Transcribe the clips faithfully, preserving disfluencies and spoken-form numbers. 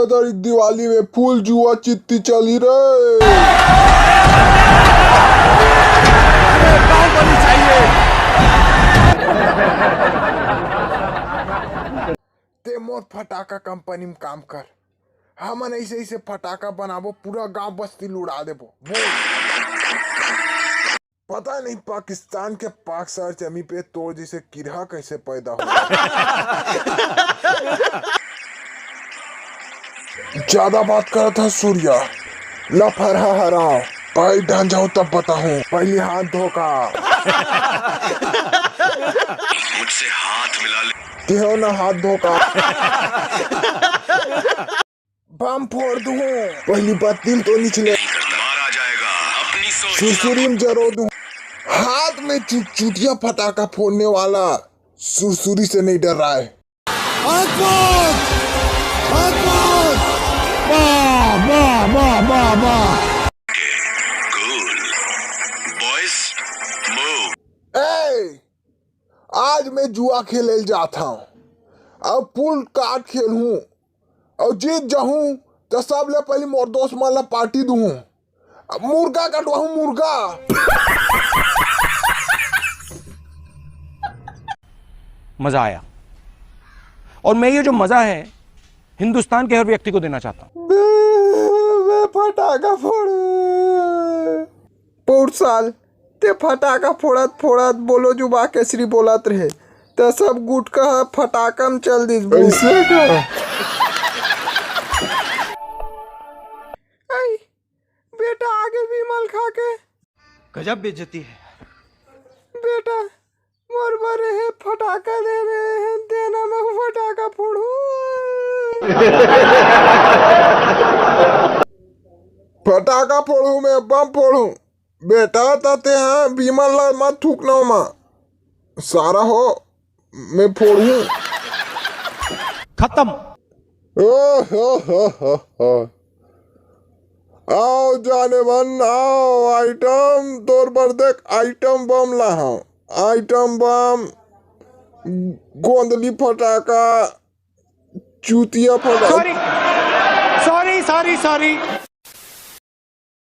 तारीख दिवाली में फुल जुआ चिट्टी चली रे। ते मोर फटाका कंपनी में काम कर, हमन ऐसे ऐसे फटाका बनाबो, पूरा गांव बस्ती ल उड़ा देबो। बोल। पता नहीं पाकिस्तान के पाक सर जमी पे तोर जैसे किरहा कैसे पैदा हो। ज्यादा बात करत ह सूर्या, लफरहा हराव, पाई डांजाऊ तब बताहूँ, पहली हाथ धोका। मुझसे हाथ मिला ले। तेहो ना हाथ धोका। बम फोड़ दूँ, पहली बात दिल तो निचले। मारा जाएगा अपनी सोच। सुरसुरी में जरो दूँ। हाथ में चुटचुटिया फटाका फोड़ने वाला सुरसुरी से नहीं डराए। अद्भुत! अद्भुत! वाह, वाह, वाह, वाह, वाह! Cool. Boys, move. ए, आज मैं जुआ खेले ल जात हूँ। अब पुल कार्ड खेलहूँ। अउ जीत जाहूं त सबले पहिली मोर दोस्त मन ला पार्टी दूहूं। मुर्गा कटवाहूं, मुर्गा। मजा आया। और मैं ये जो मजा है हिंदुस्तान के हर व्यक्ति को देना चाहता हूँ। बे, बे फटाका फोड़। पौर साल, ते फटाका फोड़त फोड़त बोलो जुबा केसरी बोलत रहे, त सब गुटका ह फटाका म चल दिस बू। ऐसे का? आई, बेटा आगे विमल खा के। गजब बेइज्जती है। बेटा, मोर बर हे फटाका दे रहे हैं, देना मैं फटाका फोड़ू। फटाका फोड़ू मैं, बम फोड़ू। बेटा, त तेहा विमल ला मत थूकना मा। सारा हो, मैं फोड़ू। खत्म। ओ हो हो हो हो। आओ जाने मन, आओ आइटम, तोर बर देख आइटम बम ला हूँ। आइटम बम, गोंदली फटाका, चूतिया फटाका। Sorry, sorry, sorry, sorry.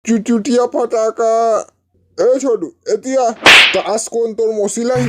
चुचुटिया फटाका। ए छोटू, एतिया तास कोन तोर मौसी लाही?